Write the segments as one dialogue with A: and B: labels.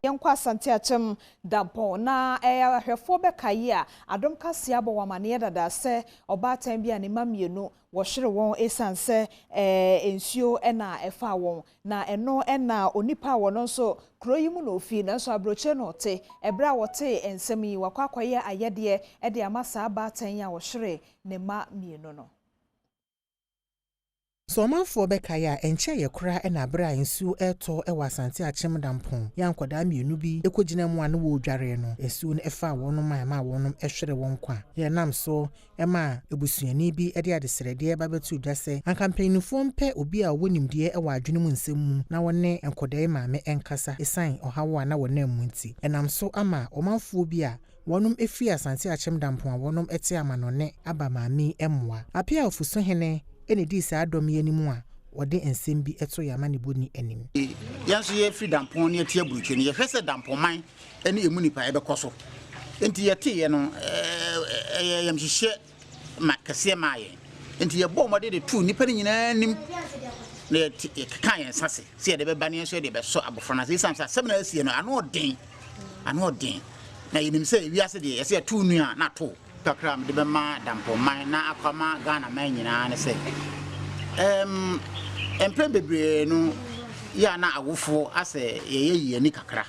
A: Yɛnkɔ Asante Akyem Dampɔn na ɛyɛ ahwɛfoɔ bɛka yi a Adom Kaseɛ abɔ wɔn amaneɛ dada sɛ ɔbaatan bi a ne mma mmienu wɔhwere wɔn ɛsiane sɛ nsuo ɛna ɛfa wɔn, na ɛno ɛna onipa a wɔn nso kuro yi mu na ofi nanso aburokyire na ɔte. Ɛberɛ a wɔte nsɛm yi, wakɔ akɔyɛ ayɛdeɛ ɛde ama saa baatan yi a wɔhwere ne mma mmienu no.
B: Sɛ ɔmanfoɔ bɛkae a, ɛnkyɛ yɛ koraa ɛna abere a nsuo ɛretɔ ɛwɔ Asante Akyem Dampɔn yɛ nkwadaa mmienu bi ɛkɔgyina mu a ne wɔredware no, nsuo no ɛfaa wɔnom a ɛma wɔnom ɛhwere wɔn kwa. Yɛnam so ɛma abusuani bi ɛde adesrɛdeɛ ba bɛto dwa sɛ anka mpanyinfoɔ mpɛ obi a ɔwɔ nimdeɛ ɛwɔ adwene mu nsɛm mu na wɔne nkwadaa yi maame ɛnkasa ɛsiane ɔhaw a na wɔnam mu nti. Ɛnam so ama ɔmanfoɔ bi a wɔnom efiri Asante Akyem Dampɔn a wɔnom ɛte amanɔne aba maame mmoa. Apia Ofusohene ɛna di saa dɔm yi anim a wɔde nsɛm bi ɛto yɛn amanebɔni anim.
C: Yɛn nso yɛfiri Dampɔn ne yɛte aburokyire no, yɛhwɛ sɛ Dampɔnman ne ɛmu nipa ɛbɛkɔ so, nti yɛteeɛ no, ɛyɛ yɛmhyehyɛ ma kɛseɛ maa yɛn, nti yɛbɔɔ mmɔden de too nnipa no nyinaa anim na yɛkeka yɛn nsa se sɛ yɛde bɛba ne yɛn nso yɛde bɛsɔ abɔfra no ase, ɛsiane sɛ asɛm no asie no ano ɔden, ano ɔden, na yɛnim sɛ ewiase deɛ yɛsɛ yɛtoo nua na ato kakra a mede bɛma Dampɔnman na akɔma Ghana man nyinaa ne sɛ mpɛn bebree no yɛ a na awofoɔ asɛ yɛyɛ yi ani kakra.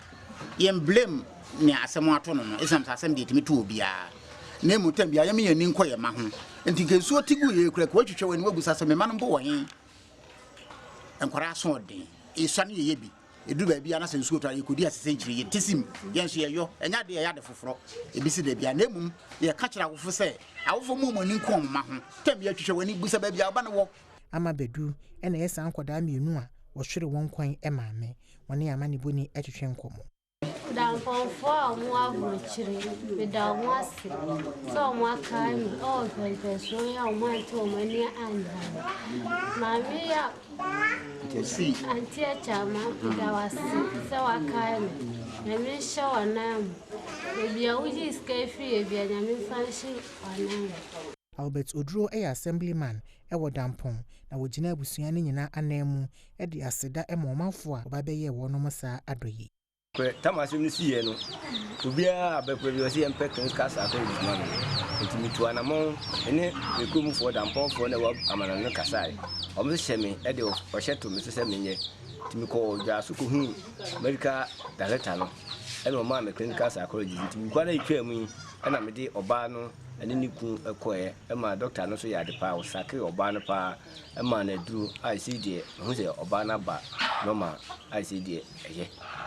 C: Yɛn blame nea asɛm ato no, ɛsiane sɛ asɛm deɛ ɛtumi to obiara, na emu tam biara yɛma yɛn ani nkɔ yɛn ma ho. Nti nka nsuo ti gu yɛ kura ka watwitwa w'ani wabusa sɛ mema no mpo wɔ he. Nkwaraa so ɔden ɛsua no, yɛyɛ bi ɛduru baabi a na sɛ nsuo tɔ a yɛkɔdi asesɛ nkyiri yɛte sim, yɛn nso yɛyɔ. Ɛnyɛ adeɛ yɛyɛ ade foforɔ ebi si da bia, na mmom yɛka kyerɛ awofo sɛ awofo mu ɔmo ani nko ɔmo ma ho tam yɛatwitwa w'ani busa baabi a ɔba no wɔ.
B: Ama Bɛdu ɛna ɛyɛ saa nkwadaa mmienu a wɔhwere wɔn kwan maame, wɔne amanebɔni ɛtwetwe nkɔmmɔ.
D: Dampɔnfoɔ a wɔwɔ aburokyire, meda wɔn ase sɛ wɔn akae me ɛwɔ mpɛmpɛnsoɔ yi a wɔn ante wɔn ani anya me. Maame yi a Auntie Akyama, meda wo ase sɛ wakae me. Nyame nhyɛ w'anan mu. Baabi a wogyee sika firi yɛ bia, Nyame mfa nhyɛ w'anan mu.
B: Albert Oduro yɛ assemblyman ɛwɔ Dampɔn na wɔgyina abusua no nyinaa anan mu de aseda ma ɔmanfoɔ a wɔba bɛyɛɛ wɔnom saa adɔ yi.
E: Tam asɛm no siiɛ no, obiara bɛkora bi ɔsɛ yɛmpɛ clinical psychologist ma no, nti metu anammɔn ne me kuromfoɔ Dampɔnfoɔ na ɛwɔ amana no kasae. Ɔmo nso hyɛ me de ɔhyɛ to me so sɛ menyɛ, nti mekɔɔ Dwaso kɔhuu medical director no, ɛna ɔmaa me clinical psychologist. Nti mekɔ na ɛtwaa mu yi, ɛna mede ɔbaa no ɛne ne kun kɔɛ, ɛma doctor no nso yɛ ade paa. Ɔsakere ɔbaa no paa, ɛma no aduro a ɛsɛ deɛ mehu sɛ ɔbaa no aba normal a ɛsɛ deɛ ɛyɛ.